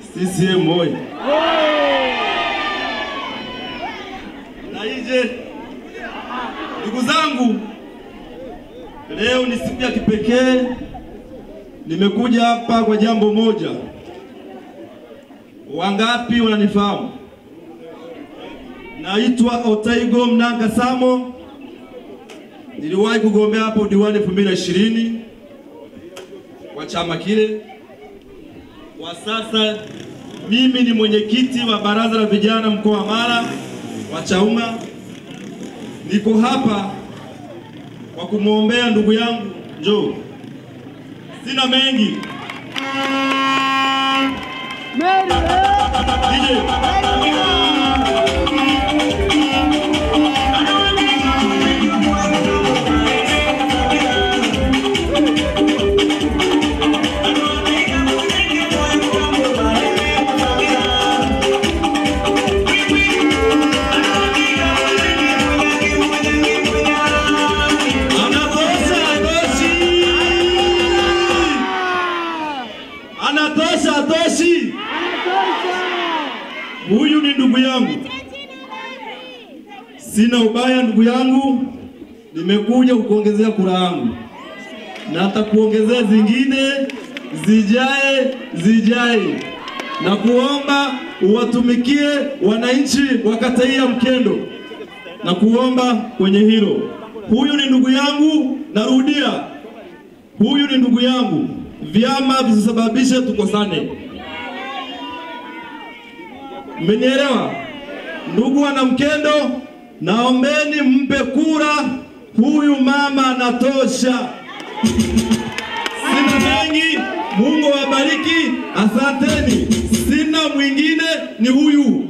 CCM oyee! Naije, ndugu zangu, leo ni siku ya kipekee. Nimekuja hapa kwa jambo moja. Wangapi wananifahamu? Naitwa Otaigo Mnanga Samo. Niliwahi kugombea hapo diwani 2020 kwa chama kile. Kwa sasa mimi ni mwenyekiti wa baraza la vijana mkoa wa Mara wa Chauma. Niko hapa kwa kumuombea ndugu yangu Njoo. Sina mengi. DJ. Anatosha, atoshi. Huyu ni ndugu yangu. Sina ubaya ndugu yangu. Nimekuja kukuongezea kura yangu. Na atakuongezea zingine zijae zijae. Na kuomba uwatumikie wananchi wa kata hii ya Mkendo. Na kuomba kwenye hilo. Huyu ni ndugu yangu, narudia. Huyu ni ndugu yangu. Vyama visisababishe tukosane. Mmenielewa? Ndugu wana Mkendo, naombeni mpe kura huyu mama anatosha. Sina mengi, Mungu awabariki, asanteni. Sina mwingine, ni huyu.